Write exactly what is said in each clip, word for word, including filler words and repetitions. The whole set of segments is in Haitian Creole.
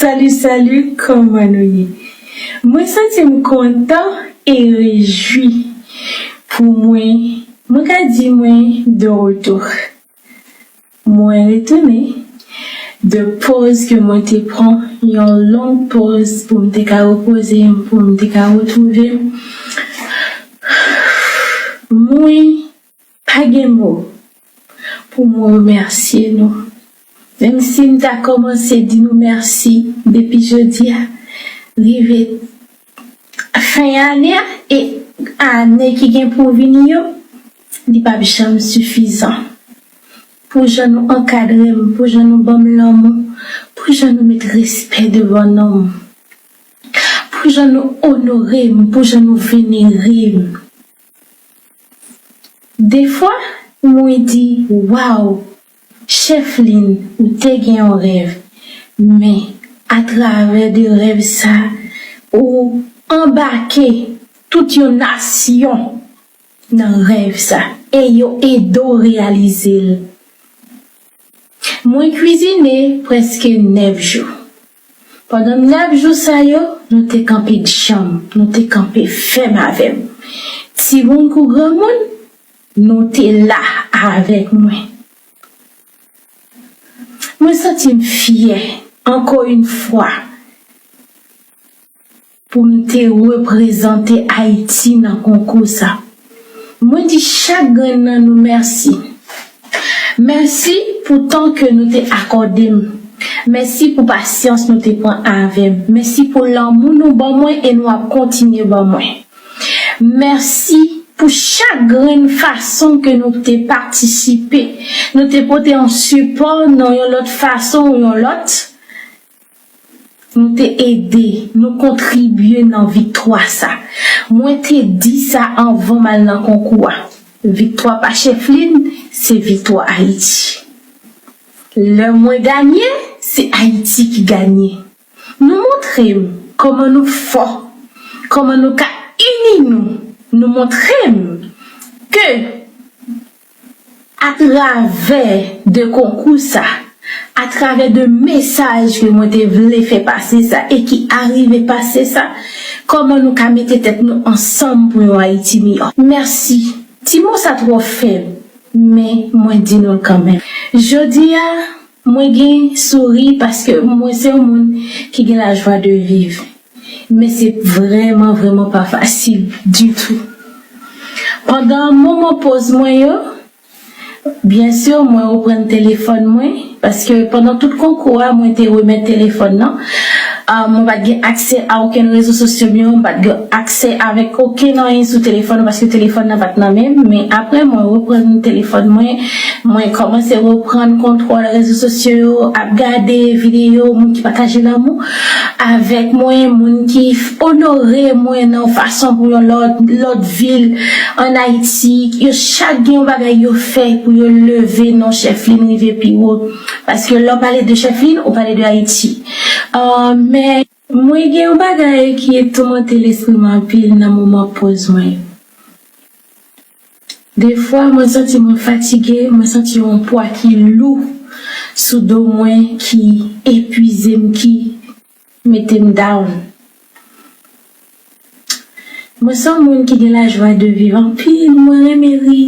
Salut, salut, kòman nou ye? Mwen santi m kontan e rejwi pou mwen, mwen ka di mwen de retour. Mwen retounen de pòz ke mwen te pran, yon long pòz pou m te ka repoze m, pou m te ka retwouve m. Mwen pa gen mo pou mwen remèsye nou. Menm si m ta kòmanse di nou mèsi depi jodi a, rive fen ane a, e ane ki gen pou vini yo, li p ap janm sifizan. Pou jan nou ankadre m, pou jan nou ban m lanmou, pou jan nou met respè devan non m, pou jan nou onore m, pou jan nou venere m. Defwa, mwen di, waw, Chèflin, ou te gen yon rèv, men atravè de rèv sa, ou anbake tout yon nasyon nan rèv sa, e yo ede w reyalize l. Mwen kwizine prèske nèf jou. Pandan nèf jou sa yo, nou te kanpe djanm, nou te kanpe fèm avè m. Timoun kou granmoun, nou te la avèk mwen. Mwen santi m fyè, ankò yon fwa, pou m te reprezante Ayiti nan konkou sa. Mwen di chak grenn nan nou mèsi. Mèsi pou tan ke nou te akòde m. Mèsi pou pasyans nou te pran avè m. Mèsi pou lanmou nou ban mwen e nou ap kontinye ban mwen. Mèsi pou chak grenn fason ke nou te patisipe. Nou te pote yon sipò nan yon lòt fason ou yon lòt. Nou te ede, nou kontribye nan viktwa sa. Mwen te di sa anvan m al nan konkou a. Viktwa pa Chèflin, se viktwa Ayiti. Lè mwen ganye, se Ayiti ki ganye. Nou montre m kòman nou fò, kòman nou ka ini nou. Nou montre m ke atravè de konkou sa, atravè de mesaj ke mwen te vle fè pase sa e ki arive pase sa, kòman nou ka mete tèt nou ansanm pou yon Ayiti miyò. Mèsi. Ti mo sa twò fèb, men mwen di nou l kanmenm. Jodi a, mwen gen souri paske mwen se yon moun ki gen lajwa de viv. Men se vrèman, vrèman pa fasil ditou. Pandan moman poz mwen yo, byen si, mwen reprann telefòn mwen, paske pandan tout konkou a, mwen te remèt telefòn nan. Ah, mwen pa t gen aksè a okenn rezo sosyo m yo, mwen pa t gen aksè avèk okenn anyen sou telefòn nan, paske telefòn nan pa t nan men m. Men apre, mwen reprann telefòn mwen, mwen kòmanse reprann kontwòl rezo sosyo yo, ap gade videyo, moun ki pataje lanmou avèk mwen, moun ki f-, onore mwen nan yon fason pou yon lòt, lòt vil ann Ayiti. Yo chak gen yon bagay yo fè pou yo leve non Chèflin rive pi wo. Paske lè w pale de Chèflin, ou pale de Ayiti. Ah, men mwen gen yon bagay ki toumante lespri m anpil nan moman poz mwen yo. Defwa, mwen santi mwen fatige, mwen santi yon pwa ki lou sou do mwen, ki epuize m, ki mete m down. Mwen se yon moun ki gen lajwa de viv anpil, mwen renmen ri,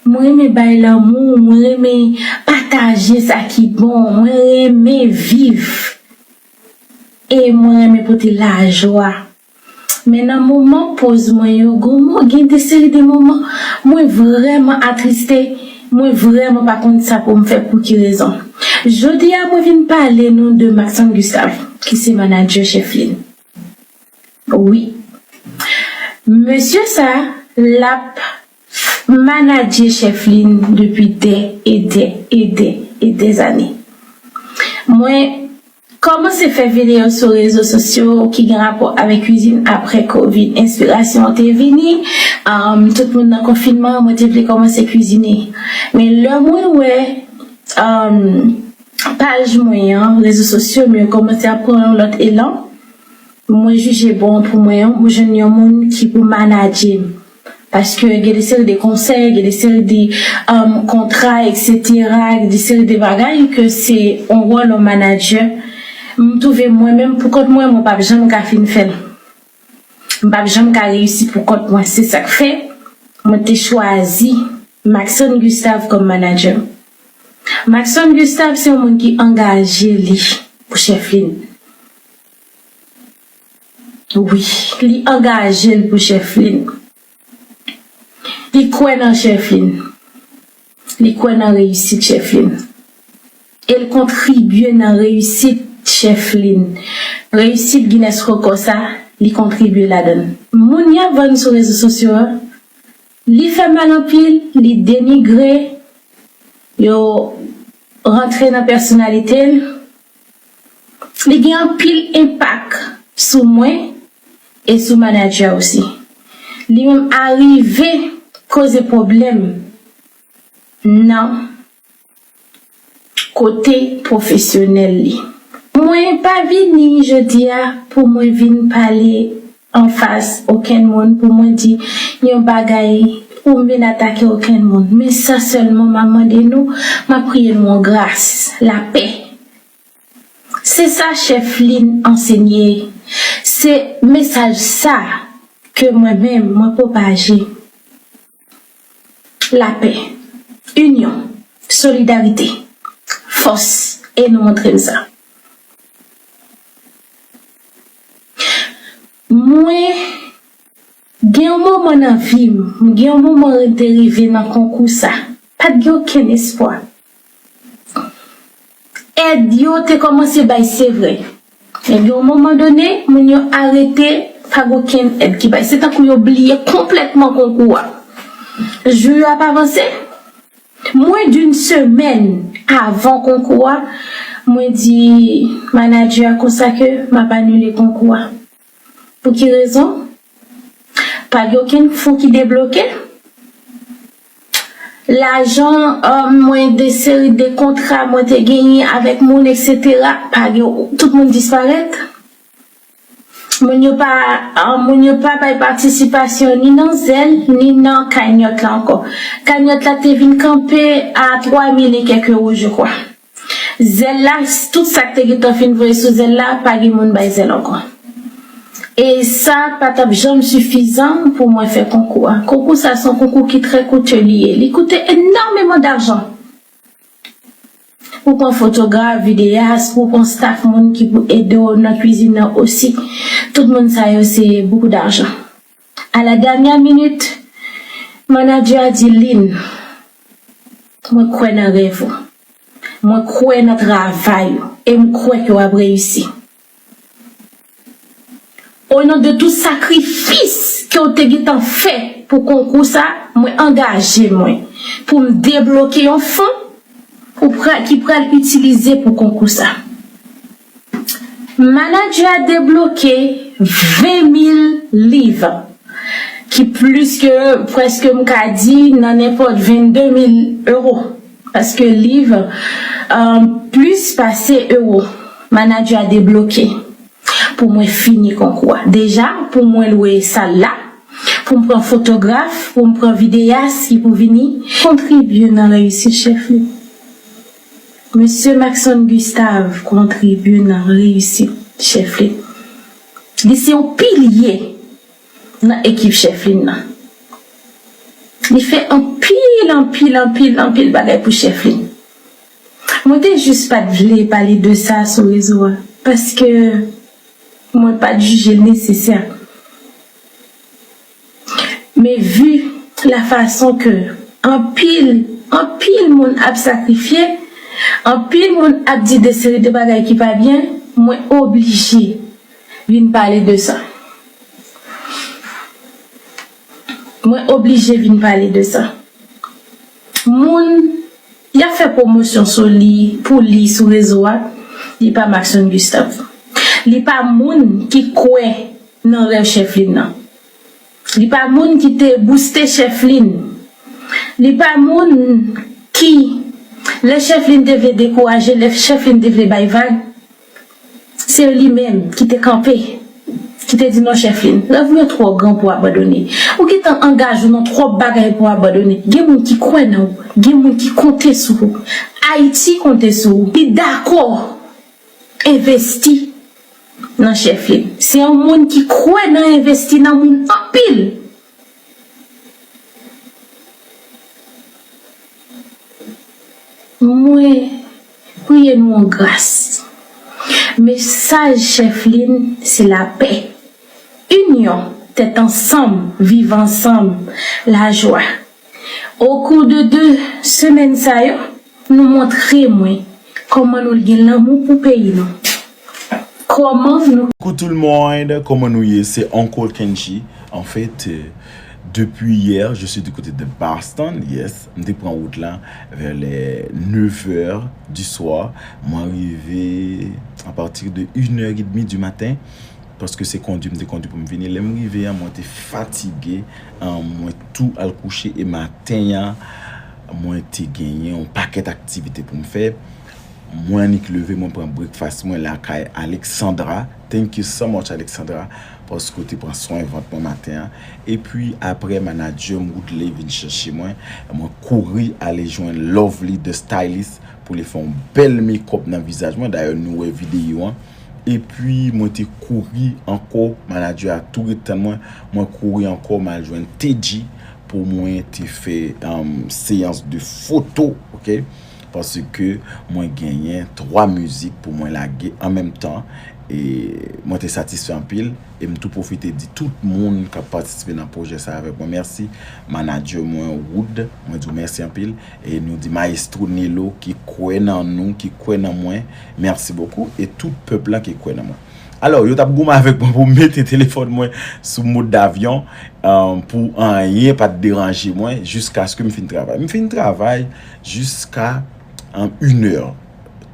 mwen renmen bay lanmou, mwen renmen pataje sa ki bon, mwen renmen viv. E mwen renmen pote lajwa. Men nan moman poz mwen yo, gen mo-, gen de seri de moman, mwen vrèman atriste, mwen vrèman pa konn sa pou m fè, pou ki rezon. Jodi a, mwen vin pale nou de Maxon Gustave, ki se manadjè Chèflin. Wi. Mesye sa, l ap manadje Chèflin depi dè e dè e dè e dè zane. Mwen kòmanse fè videyo sou rezo sosyo ki gen rapò avèk kwizin apre kovid. Enspirasyon an te vini, um, tout moun nan konfinman, mwen te vle kòmanse kwizine. Men lè mwen wè, um, paj mwen an, rezo sosyo m yo kòmanse ap pran yon lòt elan, mwen jije bon pou mwen, mwen jwenn yon moun ki pou manadje m. Paske gen de seri de konsèy, gen de seri de, um, kontra, etsetera, gen de seri de bagay ke se yon wòl yon manadjè. M twouve mwen menm pou kont mwen, mwen p ap janm ka fin fè l. M p ap janm ka reyisi pou kont mwen. Se sa k fè mwen te chwazi Maxon Gustave kòm manager m. Maxon Gustave se yon moun ki angaje li pou Chèflin. Wi, li angaje l pou Chèflin. Li kwè nan Chèflin. Li kwè nan reyisit Chèflin. E l kontribye nan reyisit Chèflin. Reyisit Guinness Record sa, li kontribye ladan l. Moun y ap vann sou rezo sosyo a, li fè mal anpil, li denigre, yo rantre nan pèsonalite l. Li gen anpil enpak sou mwen e sou manager osi. Li menm arive koze pwoblèm nan kote pwofesyonèl li. Mwen pa vini jodi a pou mwen vin pale anfas okenn moun, pou mwen di yon bagay, pou m vin atake okenn moun. Men sa sèlman m ap mande nou, m ap priye nou yon gras, lapè. Se sa Chèflin ansenye. Se mesaj sa ke mwen menm, mwen pwopaje. Lapè, inyon, solidarite, fòs, e nou montre m sa. Mwen gen yon moman nan vi m, m gen yon moman te rive nan konkou sa. Pa t gen okenn espwa. Èd yo te kòmanse bay, se vre. Men gen yon moman done, moun yo arete, pa gen okenn èd ki bay. Se tankou yo bliye konplètman konkou a. Jou yo ap avanse. Mwen, d'une semaine avan konkou a, mwen di manager a konsa ke m ap anile konkou a. Pou ki rezon? Pa gen okenn fon ki debloke. Lajan, euh, mwen, de seri de kontra mwen te genyen avèk moun, et cetera, pa gen, tout moun disparèt. Moun yo pa, euh, moun yo pa bay patisipasyon ni nan Zelle, ni nan Cagnotte la ankò. Cagnotte la te vin kanpe a twa mil e kèk ewo, je crois. Zelle la, tout sa k te gentan fin voye sou Zelle la, pa gen moun bay Zelle ankò. E sa pa t ap janm sifizan pou mwen fè konkou a. Konkou sa, se yon konkou ki trè koute li ye. Li koute enòmeman dajan. Ou pran fotograf, videyas, ou pran staff moun ki pou ede w nan kwizin nan osi. Tout moun sa yo, se beaucoup d'argent. À la dernière minute, manager a di, Lynn, mwen kwè nan rèv ou. Mwen kwè nan travay ou. E m kwè ke w ap reyisi. O non de tout sakrifis ke w te gentan fè pou konkou sa, mwen angaje mwen pou m debloke yon fon pou pra-, ki pral itilize pou konkou sa. Manager a debloke ven mil liv, ki plis ke, prèske m ka di, nan nenpòt vennde mil ewo. Paske liv, euh, plis pase ewo, manager a debloke pou mwen fini konkou a. Deja, pou mwen lwe sal la, pou m pran fotograf, pou m pran videyas ki pou vini kontribye nan reyisit Chèflin. Mesye Maxon Gustave kontribye nan reyisit Chèflin. Li se yon pilye nan ekip Chèflin nan. Li fè anpil, anpil, anpil, anpil bagay pou Chèflin. Mwen te jis pa t vle pale de sa sou rezo a, paske mwen pa t jije l nesesè. Men vi la fason ke anpil, anpil moun ap sakrifye, anpil moun ap di de seri de bagay ki pa byen, mwen oblije vin pale de sa. Mwen oblije vin pale de sa. Moun y ap fè pwomosyon sou li, pou li sou rezo a, li pa Maxon Gustave. Li pa moun ki kwè nan rèv Chèflin nan. Li pa moun ki te bouste Chèflin. Li pa moun ki, lè Chèflin te vle dekouraje, lè Chèflin te vle bay vag, se li menm ki te kanpe, ki te di, "Non, Chèflin, rèv ou yo twò gran pou w abandone. Ou gentan angaje w nan twòp bagay pou w abandone." Gen moun ki kwè nan ou, gen moun ki konte sou ou. Ayiti konte sou ou. Li dakò envesti nan Chefline. Se yon moun ki kwè nan envesti nan moun anpil. Mwen priye nou an gras. Mesaj Chefline se lapè, inyon, tèt ansanm, viv ansanm, lajwa. Okou de de semèn sa yo, nou montre mwen kòman nou gen lanmou pou peyi nou. Kòman nou Coucou tout le monde, comment nous y est? C'est Uncle Kenji. En fait, euh, depuis hier, je suis du côté de Boston, yes. M te pran wout la vers les neuf heures du soir. Mwen rive à partir de une heure et demie du matin. Paske se kondwi m te kondwi pou m vini. Lè m rive a, mwen te fatige. An, mwen tou al kouche e maten an, mwen te genyen yon pakèt aktivite pou m fè. Mwen annik leve, mwen pran breakfast mwen lakay Alexandra. Thank you so much, Alexandra, paske w te pran swen vant mwen maten an. Epi apre, manadjè m Woodley vin chèche mwen. Mwen kouri ale jwenn Lovely the stylist pou li fè yon bèl make-up nan vizaj mwen. Dayè, nou wè videyo an. Epi mwen te kouri ankò, manadjè a tou ret tann mwen. Mwen kouri ankò, m al jwenn Teddy pou mwen te fè um, seyans de foto, ok? Paske mwen genyen twa mizik pou mwen lage an menm tan. E mwen te satisfè anpil. E m tou pwofite di tout moun k ap patisipe nan pwojè sa avèk mwen mèsi. Manadjè mwen Wood, mwen di w mèsi anpil. E nou di Maestro Nelo ki kwè nan nou, ki kwè nan mwen, mèsi bokou. E tout pèp la ki kwè nan mwen. Alò, yo t ap goumen avèk mwen pou m mete telefòn mwen sou mòd avyon, um, pou anyen pa t deranje mwen jiskaske m fin travay. M fin travay jiska um, une heure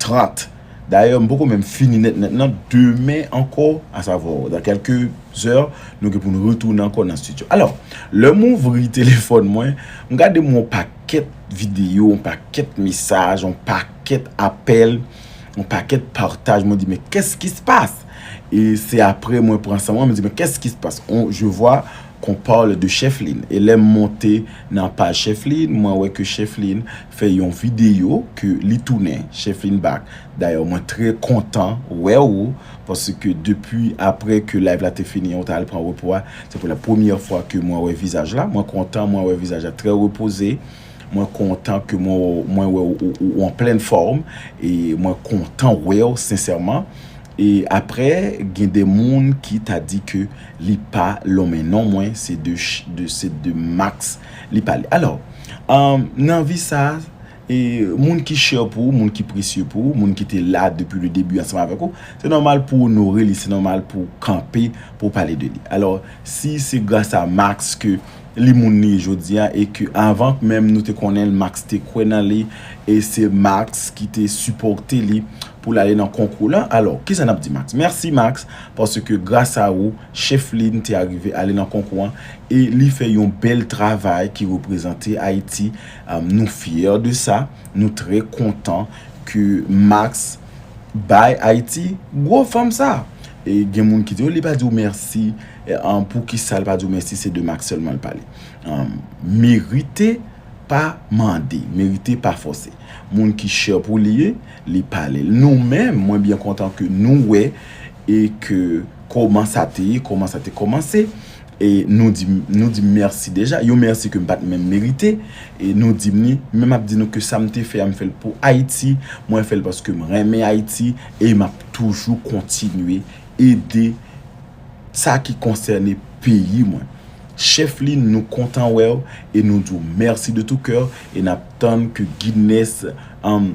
trente. Dayè, m poko menm fini nèt nèt nan. Demen ankò, à savoir, dans quelques heures, nou gen pou n retounen ankò nan studio. Alò, lè m ouvri telefòn mwen, m gade m yon pakèt videyo, yon pakèt mesaj, yon pakèt apèl, yon pakèt pataj. Mwen di, men qu'est-ce qui se passe? E se apre mwen pran san mwen, mwen di, men qu'est-ce qui se passe? On, je vois qu'on parle de Chefline. E lè m monte nan paj Chefline, mwen wè ke Chefline fè yon videyo ke li tounen, Chefline back. Dayè, mwen trè kontan wè w, paske depi apre ke live la te fini, ou t al pran repo a, se pou la premyè fwa ke mwen wè vizaj la. Mwen kontan, mwen wè vizaj la trè repoze. Mwen kontan ke mwen, mwen wè w, w, w an plenn fòm. E mwen kontan wè w, sensèman. E apre, gen de moun ki ta di ke li pa lonmen non mwen, se de, ch- de, se de Max li pale. Alò, um, nan vi sa, e moun ki chè pou ou, moun ki presye pou ou, moun ki te la depi le debi ansanm avèk ou, se nòmal pou w onore li, se nòmal pou w kanpe, pou w pale de li. Alò, si se gras a Max ke li moun li ye jodi a, e ke anvan menm nou te konnen l, Max te kwè nan li, e se Max ki te sipòte li pou l ale nan konkou la. Alò, kisa n ap di Max? Mèsi Max, paske gras a ou, Chefline te arive ale nan konkou an, e li fè yon bèl travay ki reprezante Ayiti. Um, nou fyè de sa, nou trè kontan ke Max bay Ayiti gwo fanm sa. E gen moun ki di, oh, li pa di w mèsi. E, um, poukisa l pa di w mèsi, se de Max sèlman l pale. Um, merite pa mande, merite pa fòse. Moun ki chè pou li ye, li pale. Nou menm, mwen byen kontan ke nou wè e ke kòman sa te ye, kòman sa te kòmanse. E nou di, nou di mèsi deja. Yon mèsi ke m pa t menm merite. E nou di m li, men m ap di nou ke sa m te fè a, m fè l pou Ayiti. Mwen fè l paske m renmen Ayiti. E m ap toujou kontinye ede sa ki konsène peyi mwen. Chefline, nou kontan wè w e nou di w mèsi de tout cœur e n ap tann ke Guinness, um,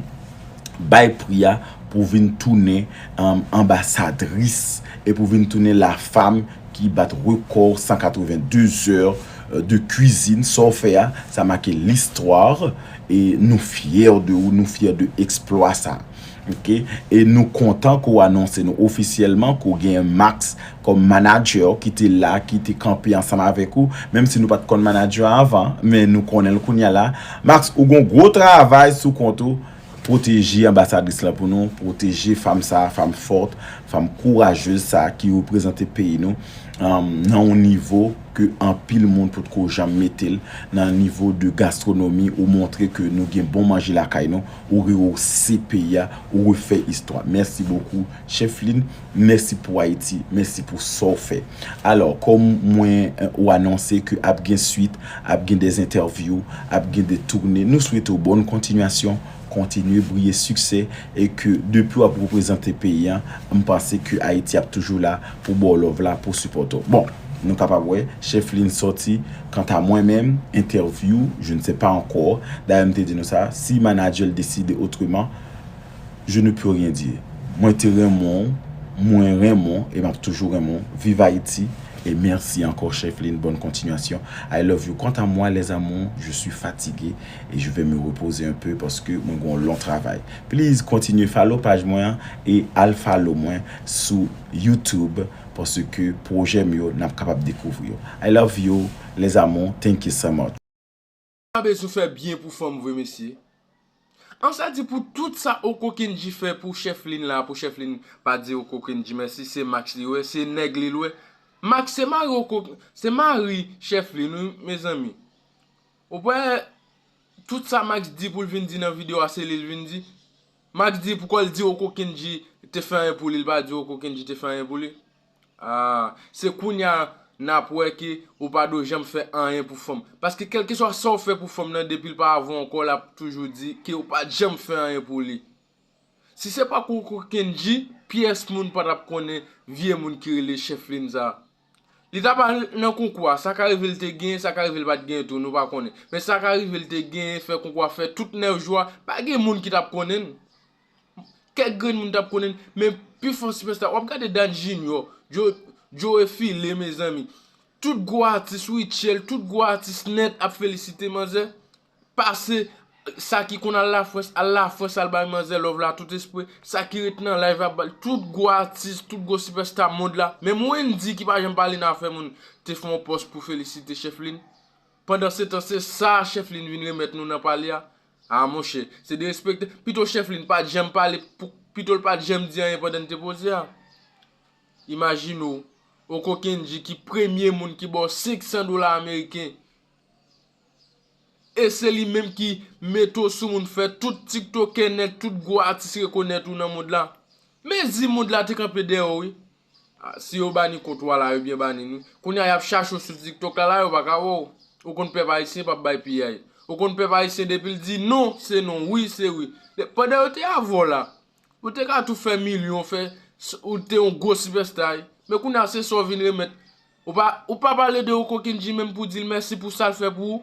bay pri a pou vin tounen, um, anbasadris e pou vin tounen la femme ki bat rekò san katreven de zè, euh, de kwizin, sa w fè a, sa make listwa e nou fyè de ou, nou fyè de eksplwa sa. Ok? E nou kontan ke w anonse nou ofisyèlman ke w gen Max kòm manadjè ki te la, ki te kanpe ansanm avèk ou, menm si nou pa t konn manadjè a avan, men nou konnen l kounye a la. Max, ou gon gwo travay sou kont ou. Pwoteje anbasadris lan pou nou, pwoteje fanm sa, fanm fòt, fanm kourajez sa ki reprezante peyi nou, um, nan yon nivo ke anpil moun potko janm mete l, nan nivo de gastronomi, ou montre ke nou gen bon manje lakay nou, ou rewose peyi a, ou refè istwa. Mèsi bokou, Chèflin. Mèsi pou Ayiti, mèsi pou sa w fè. Alò, kòm mwen, eh, ou anonse ke ap gen swit, ap gen de entèvyou, ap gen de toune, nou swete w bòn kontinyasyon, kontinye briye siksè, e ke depi w ap reprezante peyi a, m panse ke Ayiti ap toujou la pou ba w love la, pou sipòte w. Bon, nou kapab wè, Chèflin sòti, kanta mwen menm, entèvyou, je ne sais pas encore. Dayè, m te di nou sa, si manadjè l deside otreman, je ne peux rien dire. Mwen te renmen w, mwen renmen w, e m ap toujou renmen w. Viv Ayiti, e mèsi ankò, Chèflin, bòn kontinyasyon. I love you. Quant à moi, les amours, je suis fatigué et je vais me reposer un peu paske mwen gen yon long travay. Please, kontinye follow paj mwen an e al follow mwen sou YouTube paske pwojè m yo, n ap kapab dekouvri yo. I love you, les amours. Thank you so much. Pa bezwen fè byen pou fanm vre, mesye. An sa di pou tout sa Oko Kendji fè pou Chèflin la, pou Chèflin pa di Oko Kendji mèsi, se Max li wè, se nèg li l wè. Max se mari Oko, se mari Chèflin wi, mezanmi. Ou wè, tout sa Max di pou l vin di nan videyo a, se li l vin di. Max di poukò l di Oko Kendji te fè anyen pou li, l pa di Oko Kendji te fè anyen pou li. Ah, se kounye a n ap wè ke ou pa dwe janm fè anyen pou fanm. Paske kèlkeswa sa w fè pou fanm nan, depi l pa avè w ankò, l ap toujou di ke ou pa t janm fè anyen pou li. Si se pa Oko Kendji, pyès moun pa t ap konnen vye moun ki rele Chèflin sa. Li t ap al nan konkou a, sa ka rive l te genyen, sa ka rive l pa t genyen tou, nou pa konnen. Men sa ka rive l te genyen, fè konkou a, fè tout nèf jou a, pa gen moun ki t ap konnen l. Kèk grenn moun t ap konnen l, men pi fò sipèsta, w ap gade Dan Junior, Joe, Joe File, mezanmi. Tout gwo atis, Rutshelle, tout gwo atis nèt ap felisite manzè. Pase sa ki konn al Lafrans, al Lafrans al bay manzè love la tout espre. Sa ki ret nan live ap ba l. Tout gwo atis, tout gwo sipèsta mond la. Menm Wendy ki pa janm pale nan afè moun te fè yon pòs pou felisite Chèflin. Pandansetan se sa Chèflin vin remèt nou nan pale a. Ah monchè, se derespekte. Pito Chèflin pa t janm pale, pito l pa t janm di anyen pandan n te poze a. Imajine w, Oko Kendji ki premye moun ki ba w senk san dola ameriken. E se li menm ki mete w sou moun, fè tout tiktokè nèt, tout gwo atis rekonèt ou nan mond la. Mezi mond la te kanpe dèyè w wi. Ah, si yo bani kont ou a la, yo byen bani n wi. Kounye a y ap chache w sou tiktok la la, yo pa ka wè w. Ou konn pèp ayisyen p ap bay piyay. Ou konn pèp ayisyen depi l di non, se non, wi, se wi. Pandan yo te avè w la, ou te ka tou fè milyon, fè, ou te yon gwo sipèsta wi. Men kounye a se sa w vin remèt. Ou pa, ou pa pale de Oko Kendji menm pou di l mèsi pou sa l fè pou ou.